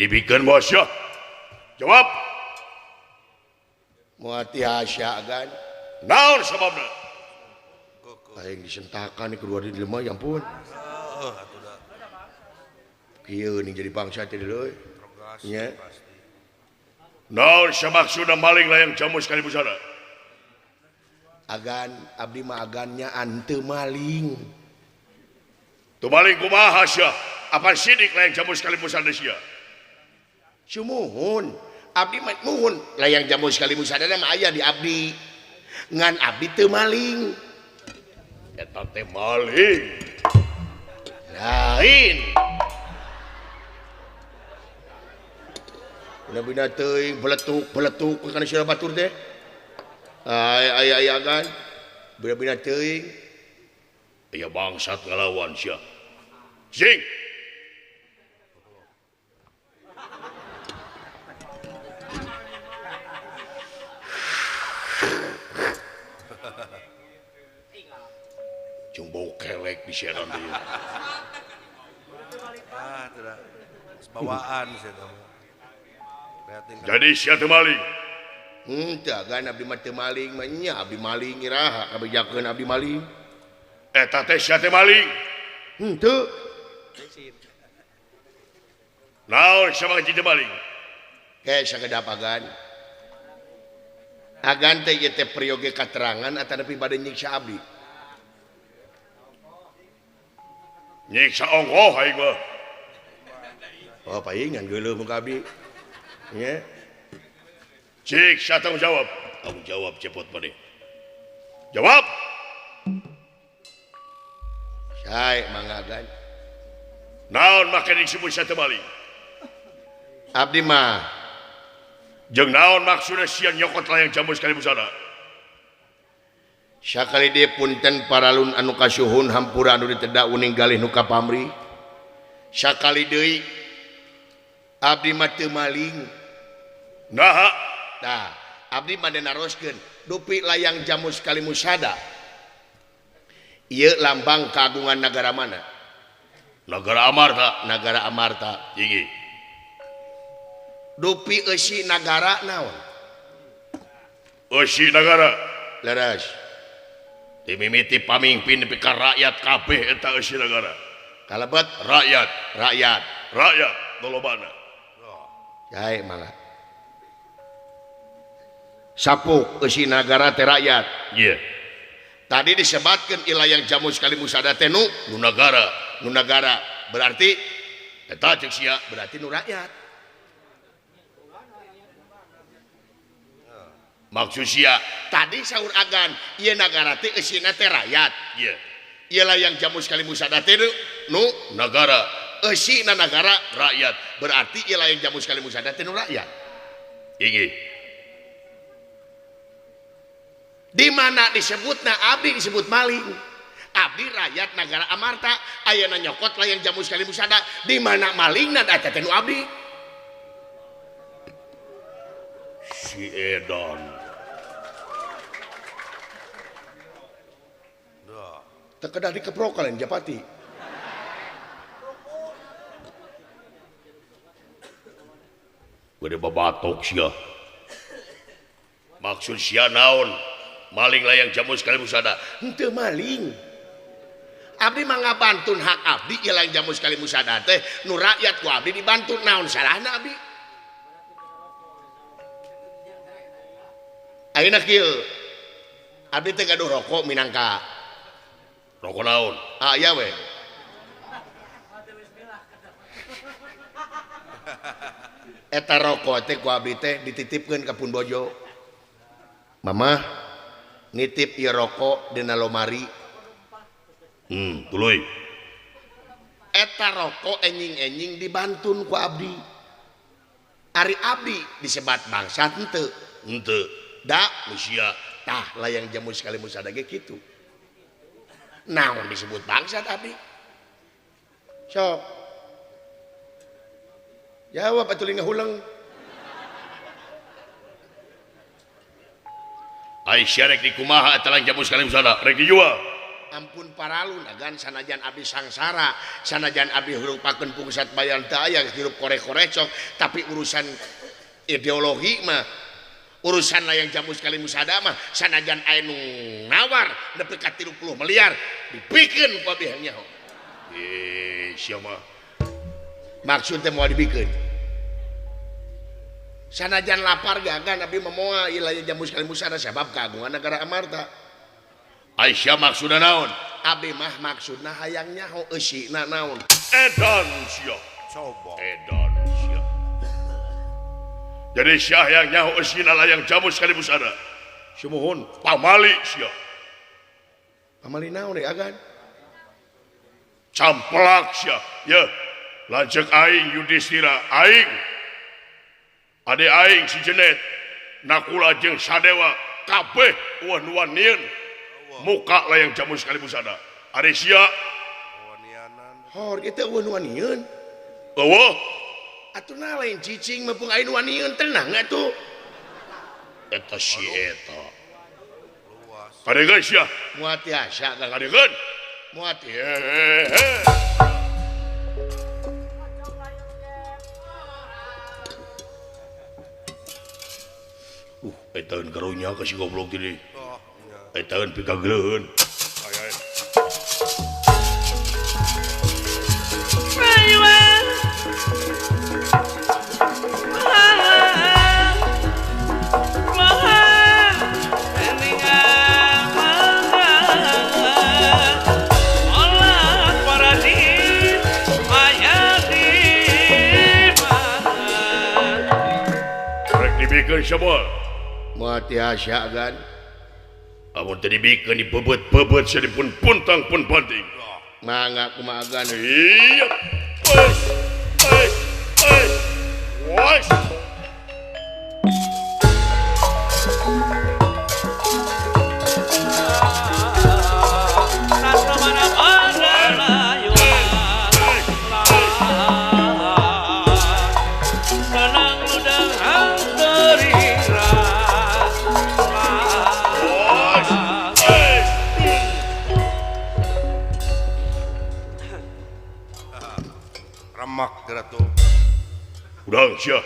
Dibikeun bos ya. Jawab. Moal tiasa agan. Naon sababna? Aing disentakan di kedua di lemah ya ampun. Kieu nih jadi bangsa teh deui. Nya. Naon samaksudna maling layang jamus Kalimusada? Agan abdi mah agannya ante maling. Tu maling kumaha sia? Apa sidik layang jamus Kalimusada sia? Sumuhun. Abdi mah muhun layang jamus Kalimusada mah aya di abdi. Ngan abdi teu maling. Eta teh maling. Lain. Bina-bina teuing beletuk-beletuk kana sia batur teh. Ay ay ay agan. Bina-bina teuing. Aya bangsat ngalawan sia. Jing. Jeung bau kelek di siaran deui. Ah, tidak. Bawaan sia teh. Jadi sia teu maling. Henteu agan abdi mah teu maling mah nya abdi maling iraha kabejakeun abdi maling. Eta teh sia teh maling. Henteu. Naon sia mah jadi maling? Ke sagedap agan. Agan teh ieu teh peryogi katerangan atanapi bade nyiksa abdi. Nyiksa ongkoh aing mah. Oh paingan geuleuh muka abdi. Nya. Cik, saya tanggung jawab. Tanggung jawab cepot maneh. Jawab. Sae mangga agan. Naon make disebut sia teu maling? Abdi mah jeung naon maksudna sia nyokot layang jamus Kalimusada? Sakali deui punten paralun anu kasuhun hampura anu ditedak uning galih nu kapamri. Sakali deui abdi mah teu maling. Naha? Tah, abdi mah naroskeun dupi layang jamus Kalimusada. Ieu lambang kagungan nagara mana? Nagara Amarta. Nagara Amarta. Tinggi. Dupi eusi nagara naon? Eusi nagara. Leres. Dimimiti pamingpin nepi ka rakyat kabeh eta eusi nagara. Kalebet rakyat, rakyat, rakyat lolobana. Jae mangga. Sapuk eusi nagara teh rakyat. Iya. Tadi disebatkeun ilayang jamus Kalimusada teh nu nu nagara, nu nagara. Berarti eta ceuk sia berarti nu rakyat. Maksud sia tadi saur agan ieu nagara teh eusina teh rakyat. Iya. Ieu layang jamus Kalimusada teh nu nagara, eusina nagara rakyat. Berarti ieu layang jamus Kalimusada teh nu rakyat. Inggih. Di mana disebutna abdi disebut maling. Abdi rakyat nagara Amarta ayeuna nyokot layang jamus Kalimusada di mana malingna eta teh nu abdi. Si edan. Teu kedah dikeprok kalian Japati. Gede babatok sia. Maksud sia naon? Maling layang jamus Kalimusada. Henteu maling. Abdi mah ngabantun hak abdi ieu layang jamus Kalimusada teh nu rakyat ku abdi dibantu naon salahna abdi? Ayeuna kieu. Abdi teh gaduh rokok minangka. Rokok naon? Ah iya we. Eta rokok teh ku abdi teh dititipkeun ka pun bojo. Mamah nitip ieu rokok dina lomari. Tuluy. Eta rokok enjing-enjing dibantun ku abdi. Ari abdi disebat bangsa henteu. Henteu. Da sia. Tah layang jamus Kalimusada ge kitu. Naon disebut bangsat abdi? Sok. Jawab atuh ngahuleng. Ai sia rek dikumaha eta layang jamus Kalimusada? Rek dijual. Ampun paralun agan sanajan abdi sangsara, sanajan abdi hurupakeun pungsat bayan teu aya hirup korek-korecok, tapi urusan ideologi mah urusan layang jamu sekali musada mah sanajan aya nu nawar nepi ka 30 miliar dibikeun ku abdi hayang nyaho. Eh sia mah maksud teh moal dibikeun. Sanajan lapar gagan abdi mah moal ieu layang jamu sekali musada sabab kagungan negara Amarta. Aisyah maksudna naon? Abdi mah maksudna hayang nyaho eusina naon. Edan sia. Coba. Edan sia. Jadi sia hayang nyaho eusina layang jamu sekali busana. Sumuhun. Pamali sia. Pamali naon deui agan? Camplak sia. Ye, lanceuk aing Yudhistira aing. Ade aing si Jenet Nakula jeung Sadewa kabeh eueuh muka layang jamu sekali busana. Ari sia hor kitu eueuh nu wanieun. Eueuh. Atuh na lain cicing mah pung aya nu wanieun tenang atuh. Eta si eta. Kadegeun sia. Moal tiasa kadegeun. Moal tiasa. Eta karunya ka si goblok teh. Eta pikagleuheun. Rek dibikeun semua. Moal tiasa gan. Amun teu dibikeun dibebet-bebet sia dipun puntang pun banting. Mangga kumaha agan. Iya. Wes. Wes. Wes. Wes. Remak geura tuh. Udang sia.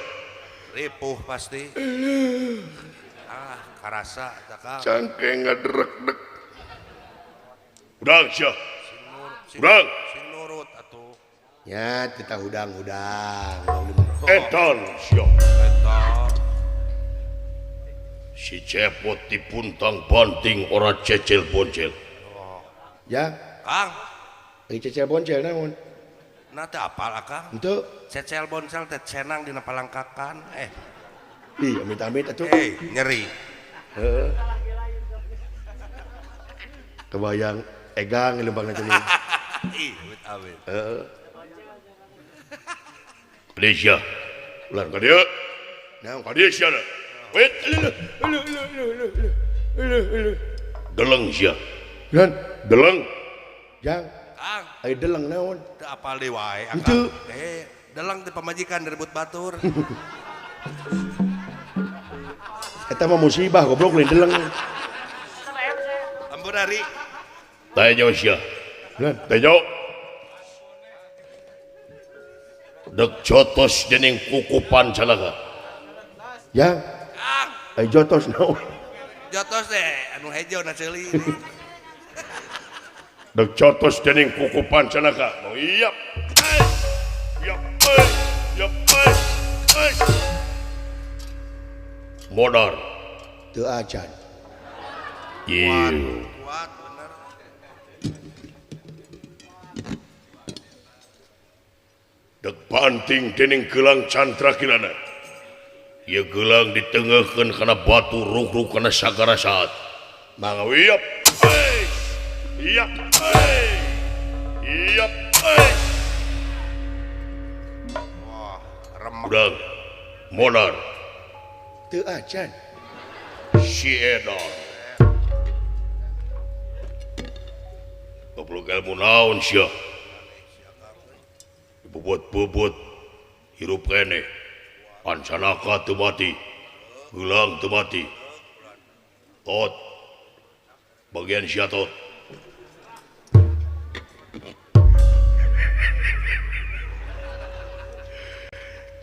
Ripuh pasti. Ah, karasa tah Kang. Cangkeng ngadrek-dek. Udang sia. Udang. Sing nurut atuh. Nya tita hudang-hudang. Edan sia. Eta. Si Cepot dipuntang banting ora cecel boncel. Ya. Kang. Ai cecel boncel naon? Nah teu apal akang. Henteu. Cecel boncel teh cenang dina palangkakan. Eh. Ih, amit-amit atuh. Eh, nyeri. Heeh. Kebayang egang lembangna teh. Ih, amit-amit. Heeh. Malaysia. Ular ka dieu. Naon ka dieu sia. Wait. Deleng sia. Lan, deleng. Jang. Kang. Ai deleng naon? Teu apal deui wae akang. Eh, deleng teh pamajikan direbut batur. Eta mah musibah goblok lain deleng. Ampun ari. Tanya sia. Lan, tanya. Dek jotos dening kukupan calaga. Ya. Kang. Ai jotos naon? Jotos teh anu hejo na ceuli. Dek jotos dening kukupan calaga. Iya. Iya. Iya. Modar. Teu acan. Iya. Kuat bener. Dek banting dening gelang Chandra Kirana. Ieu gelang ditengeuhkeun kana batu ruk-ruk kana sagara saat. Mangga wiap. Iya. Iya. Wah, remek. Udang. Modar. Teu acan. Si Edon. Goblok ilmu naon sia? Bobot-bobot hirup keneh. Pancanaka teu mati. Gelang teu mati. Tot. Bagian sia tot.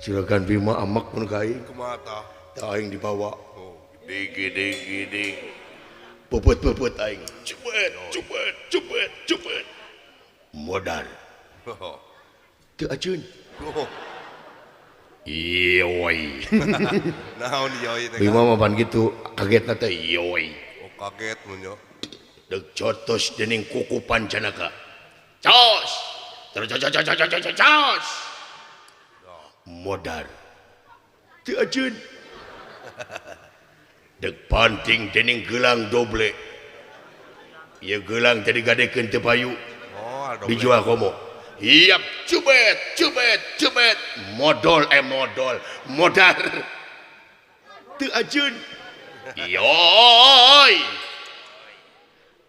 Juragan Bima amak mun ka aing. Kumaha tah? Tah aing dibawa. Oh, digi. Bebet-bebet aing. Cubet, cubet, cubet, cubet. Modal. Teu acun. Oh. Yoi. Naon yoi teh? Bima mah pan kitu, kagetna teh yoi. Oh, kaget mun yo. Deuk cotos dening kuku Pancanaka. Cos. Terus cos. Modar. Teu acun. Deuk panting dening gelang doble. Ieu gelang teh digadekeun teu payu. Oh, doble. Dijual komo. Iap, cubet, cubet, cubet. Modol modar. Teu acun. Yoi.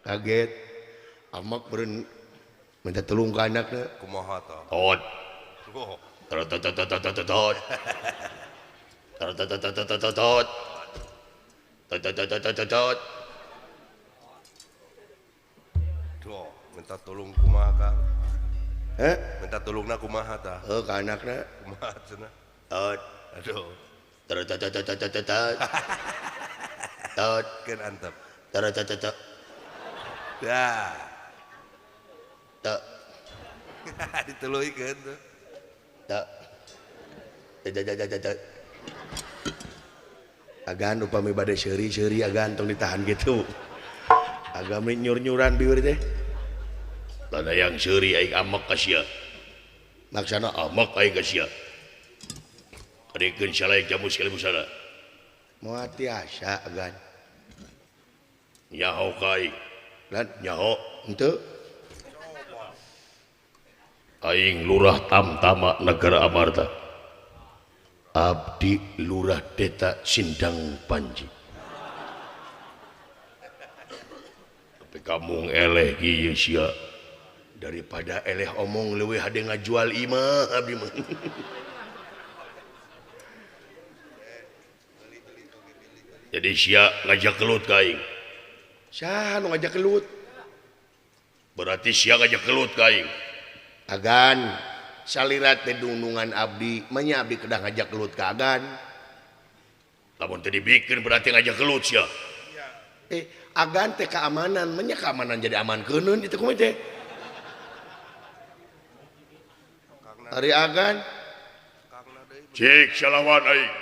Kaget. Amak beureun minta tulung ka anakna. Kumaha tah? Tot. Oh. Tot tot tot tot tot tot. Tot tot tot tot tot tot. Tot tot tot tot tot. Duh, minta tulung kumaha Kang? Heh? Minta tulungna kumaha tah? Heuh ka anakna. Kumaha cenah? Tot. Aduh. Tot tot tot tot tot tot. Tot. Keun antep. Tot tot tot tot. Dah. Tot. Dituluikeun tuh. Tot. Tot tot tot tot. Agan upami bade seuri-seuri agan tong ditahan gitu. Agam nyur-nyuran biwir teh. Tanda yang seuri aing amak ka sia. Maksana amak aing ka sia. Kadekeun salaik jamu sekali busana. Moal tiasa agan. Nyaho ka aing. Lan nyaho henteu. Aing lurah Tamtama Negara Amarta. Abdi lurah Deta Sindang Panji. Tapi kamu eleh kieu sia. Daripada eleh omong leuwih hade ngajual imah abdi mah. Jadi sia ngajak gelut ka aing. Saha nu ngajak gelut? Berarti sia ngajak gelut ka aing. Agan salirat teh dunungan abdi, manya abdi kedah ngajak gelut ka agan. Lamun teu dibikeun berarti ngajak gelut sia. Agan teh keamanan, manya keamanan jadi aman keuneun itu kumaha teh? Ari agan cik salawan aing.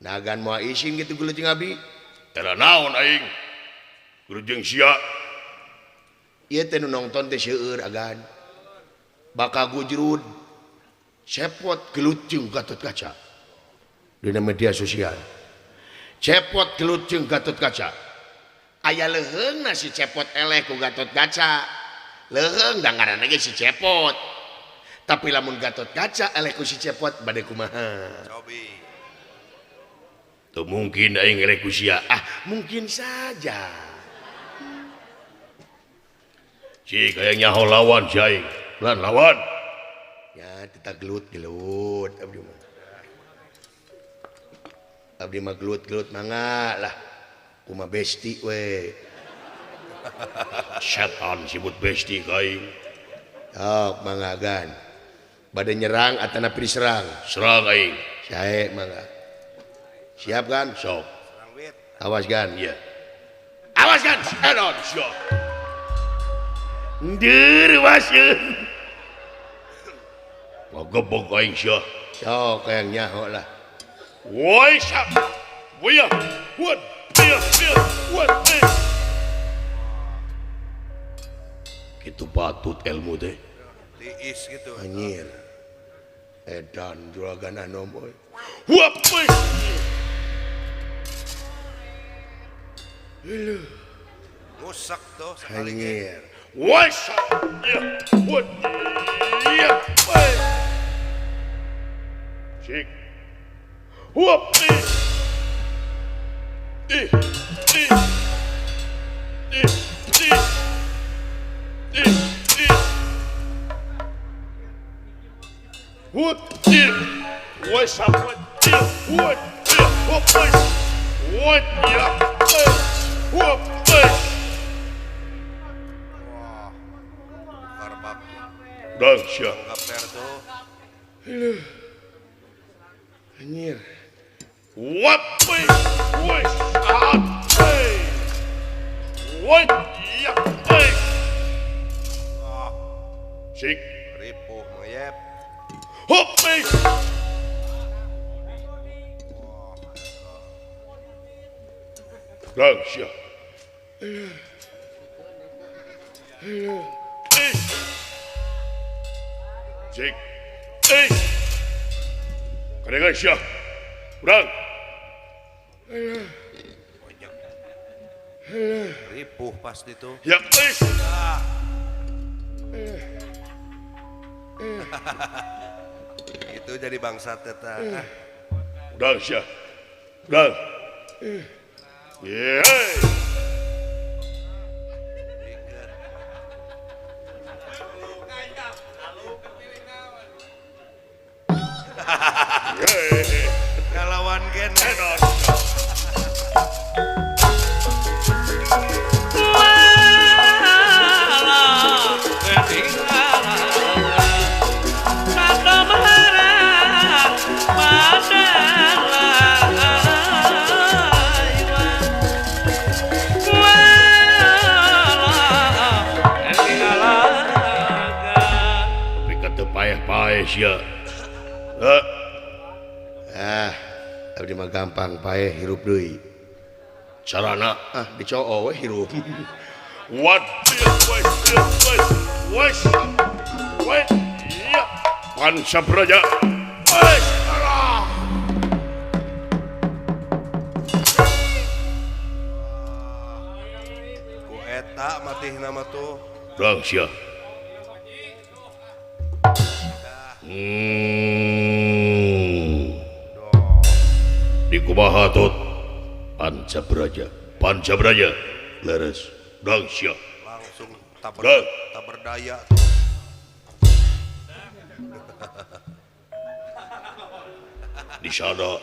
Nah agan moal isin kitu gelut jeung abdi. Tara naon aing? Gelut jeung sia. Ieu teh nu nongton teh seueur agan. Bakal gujrud cepot gelut jeung Gatot Kaca dina media sosial. Cepot gelut jeung Gatot Kaca. Aya leuheungna si cepot eleh ku Gatot Kaca. Leuheung da ngaranna ge si cepot. Tapi lamun Gatot Kaca eleh ku si cepot bade kumaha? Cobi. Teu mungkin aing eleh ku sia. Ah, mungkin saja. Cik hayang nyaho lawan si aing. Lan lawan. Ya, kita gelut-gelut abdi mah. Abdi mah gelut-gelut mangga lah. Kumaha besti we. Setan sibut besti ka aing. Sok mangga gan. Bade nyerang atanapi diserang? Serang aing. Sae mangga. Siap kan? Sok. Awas gan. Iya. Awas gan. Enon siap. Ndir wasieun. Ngagebog aing sia. Sok hayang nyaho lah. Woi sak. Woi ya. Woi. Iya, iya. Woi. Kitu patut ilmu teh. Tiis gitu. Anjir. Edan juragan anom euy. Huap euy. Heuh. Ngusak tuh sekali. Anjir. Woi sak. Iya. Woi. Iya. Woi. Cik. Huap. Ih. Ih. Ih. Ih. Ih. Ih. Wut. Ih. Woi sak. Ih. Woi. Ih. Huap. Woi. Ya. Huap. Wah. Karbak. Dahsyat. Kaper tuh. Anjir. Wap woi ah woi ya woi. Sik ripuh mayep. Hop. Lang sia. Sik. Kadengan sia. Urang. Ripuh pasti tuh. Ya. Itu jadi bangsa teta. Udang sia. Udang. Yeah. Kalawan gen. Sia. Ah, abdi mah gampang paeh hirup deui. Carana ah dicoo we hirup. What what what ya. Pancabraja. Ku eta matihna mah tuh. Dang sia. Di kumaha tot Pancabraja Pancabraja leres dang sia langsung tak berdaya tuh. Di sana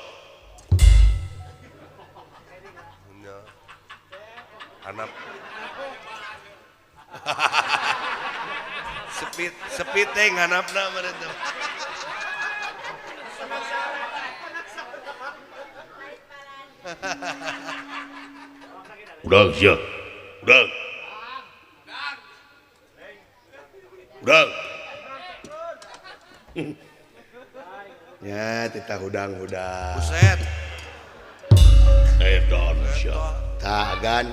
anak sepit sepit teh nganapna meureun teh. Udang sia. Udang. Udang. Ya, titah hudang-hudang. Buset. Edan sia. Tah agan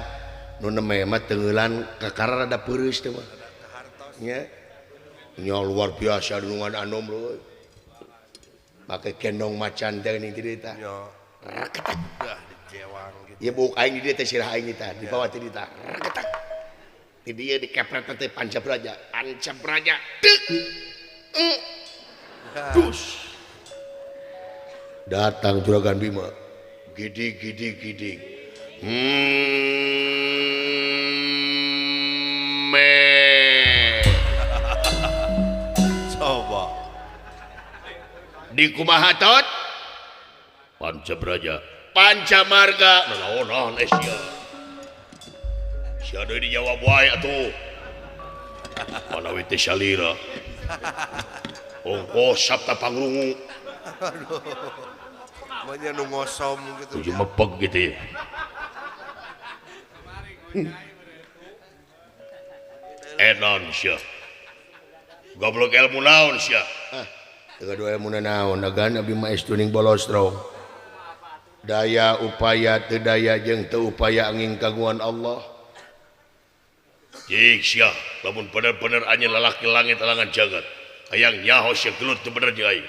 nu neme mah teungeulan kakara rada peureus teh mah. Nya. Nya luar biasa dunungan anom leuy. Make gendong macan teh geuning ti dieu tah. Nya. Reketak. Dah dijewang gitu. Ieu buuk aing di dieu teh sirah aing tah, dibawa ti dieu tah. Reketak. Di dieu dikepret teh Pancabraja, Pancabraja. Deuk. Dus. Datang Juragan Bima. Gidig gidig gidig. Me. Coba. Di kumaha tot? Pancabraja Pancamarga. Nanaonan eh sia. Sia deui dijawab wae atuh. Manawi teh salira. Ongko sabta pangrungu. Aduh. Manya nu ngosom gitu. Tujuh mepeg gitu ya. Edan sia. Goblok ilmu naon sia? Ah, teu gaduh ilmu naon agan abdi mah estuning bolostrong. Daya upaya teu daya jeung teu upaya angin kagungan Allah. Cik sia, lamun bener-bener anjeun lalaki langit alangan jagat. Hayang nyaho sia gelut teu bener jeung aing.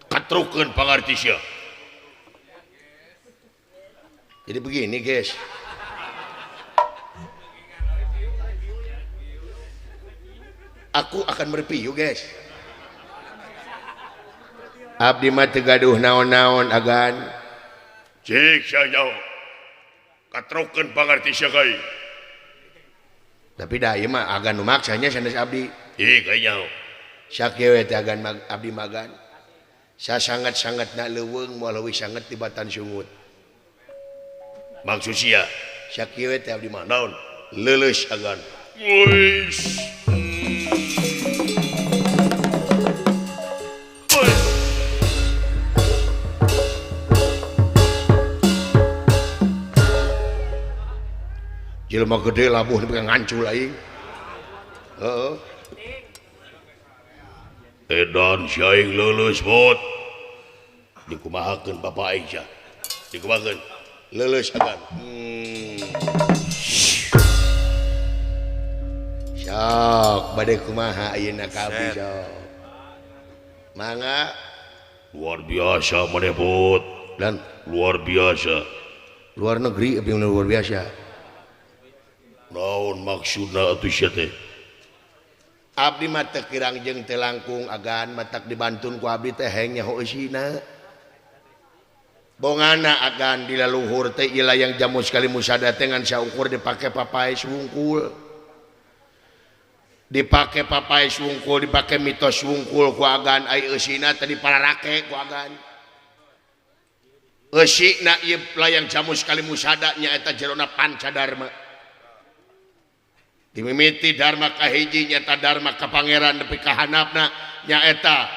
Katrukeun pangarti sia. Jadi begini, guys. Aku akan mereview, guys. Abdi mah teu gaduh naon-naon agan. Cik sia nyaho. Katrukeun pangarti sia ka aing. Tapi dah ieu mah agan nu maksanya sanes abdi. Ih, ka nyaho. Sakieu we teh agan abdi magan. Sasangat-sangatna leuweung moal leuwih sangat tibatan sungut. Maksud sia sakieu we teh abdi mah naon? Leuleus agan. Wis. Jelema gede labuh nepi ka ngancul aing. Heeh. Edan si aing leuleus bot. Dikumahakeun bapa aing sia. Dikumahakeun. Leuleus agan. Sok bade kumaha ayeuna ka abdi sok. Mangga. Luar biasa maneh bot. Dan luar biasa. Luar negeri abdi luar biasa. Naon maksudna atuh sia teh? Abdi mah teu kirang jeung teu langkung agan matak dibantun ku abdi teh heng nyaho eusina. Bongana agan di laluhur teh ieu layang jamus kali musada teh ngan saukur dipake papaes wungkul. Dipake papaes wungkul, dipake mitos wungkul ku agan ai eusina teh dipararake ku agan. Eusina ieu layang jamus kali musada nyaeta jerona pancadarma. Dimimiti dharma kahiji nyata dharma ka pangeran nepi ka handapna nyaeta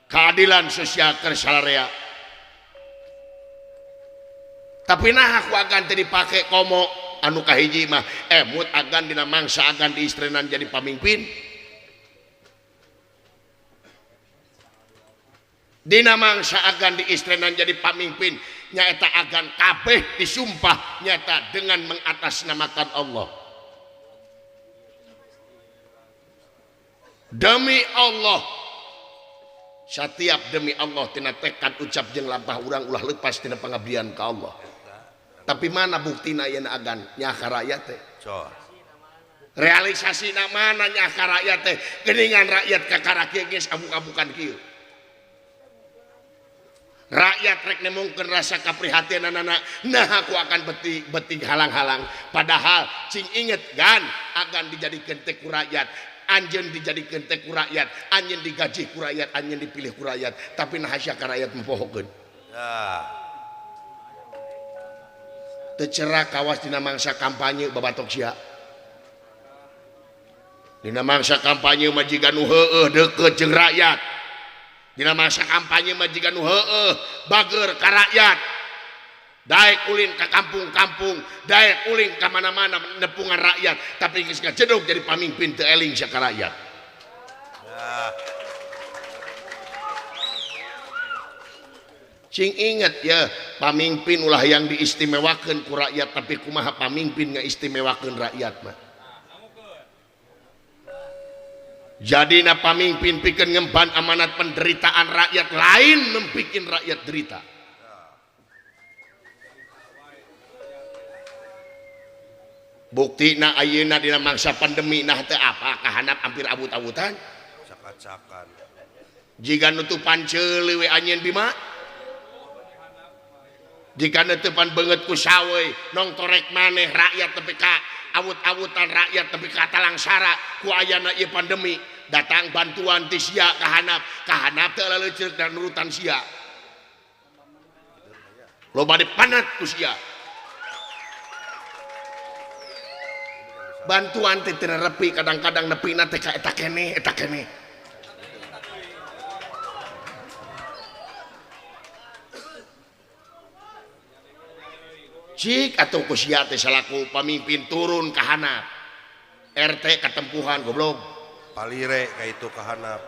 keadilan sosial keur salarea. Tapi nah aku agan teu dipake komo anu kahiji mah emut agan dina mangsa agan diistrenan jadi pamimpin. Dina mangsa agan diistrenan jadi pamimpin nyaeta agan kabeh disumpah nyata dengan mengatasnamakan Allah. Demi Allah, setiap demi Allah tina tekad ucap jeung lampah urang ulah lepas tina pengabdian ka Allah. Tapi mana buktina yeuna agan nyaah ka rakyat teh? Realisasina mana nyaah ka rakyat teh? Geuningan rakyat kakara kieu geus abuk-abukan kieu. Rakyat rek nemongkeun rasa kaprihatinanana, nah aku akan beti halang-halang. Padahal cing inget gan agan dijadikeun teh ku rakyat. Anjeun dijadikeun teh ku rakyat, anjeun digaji ku rakyat, anjeun dipilih ku rakyat, tapi nah sia ka rakyat mempohokeun. Teu cerak kawas dina mangsa kampanye babatok sia. Dina mangsa kampanye mah jiga nu heueuh deukeut jeung rakyat. Dina mangsa kampanye mah jiga nu heueuh bager ka rakyat. Daek ulin ka kampung-kampung, daek ulin ka mana-mana nepungan rakyat, tapi geus ngajedog jadi pamimpin teu eling sia ka rakyat. Cing inget ya, pamimpin ulah yang diistimewakeun ku rakyat, tapi kumaha pamimpin ngaistimewakeun rakyat mah. Jadina pamimpin pikeun ngemban amanat penderitaan rakyat, lain membikin rakyat derita. Buktina ayeuna dina mangsa pandemi nah teu apa kahanap hampir abut-abutan. Cakak-cakan. Jiga nutupan ceuli we anjeun bima. Jika nutupan beungeut ku saweuy nong torek maneh rakyat tepi ka awut-awutan rakyat tepi ka talangsara ku ayana ieu pandemi datang bantuan ti sia kahanap kahanap teu laleuceuk dan nurutan sia. Loba dipanat ku sia. Bantuan teh teu nepi kadang-kadang nepina teh ka eta keneh eta keneh. Cik atuh ku sia teh salaku pamimpin turun ka handap. RT katempuhan goblok. Palire ka itu ka handap.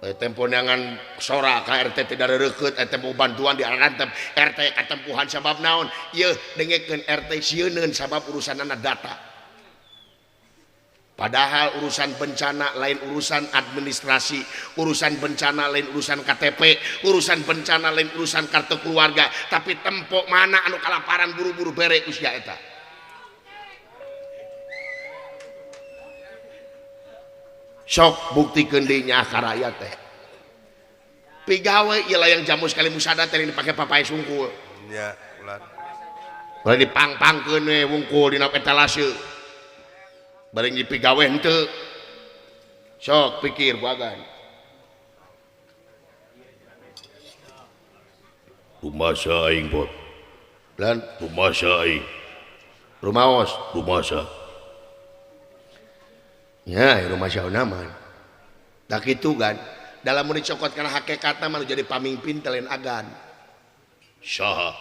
Tempo neangan sora ka RT tidak reukeut tempo bantuan diarantep RT katempuhan sabab naon ieu dengekeun RT sieuneun sabab urusanana data. Padahal urusan bencana lain urusan administrasi, urusan bencana lain urusan KTP, urusan bencana lain urusan kartu keluarga, tapi tempo mana anu kalaparan buru-buru bere usia eta. Sok buktikeun deui nyaah ka rakyat teh. Pigawe ieu layang jamus kali musada teh dipake papaes wungkul. Nya, ulah. Ulah dipangpangkeun we wungkul dina etalase. Bareng dipigawe henteu. Sok pikir ku agan. Rumasa aing bot. Lan rumasa aing. Rumaos, rumasa. Ya, rumah sauna mah. Tak kitu kan. Dalam mun dicokot kana hakikatna mah jadi pamimpin teh lain agan. Saha?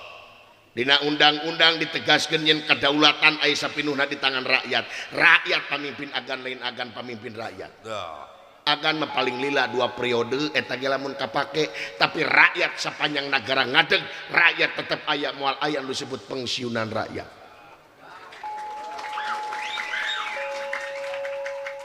Dina undang-undang ditegaskeun yen kedaulatan aya sapinuhna di tangan rakyat. Rakyat pamimpin agan lain agan pamimpin rakyat. Agan mah paling lila 2 periode eta ge lamun kapake, tapi rakyat sapanjang negara ngadeg, rakyat tetep aya moal aya nu disebut pensiunan rakyat.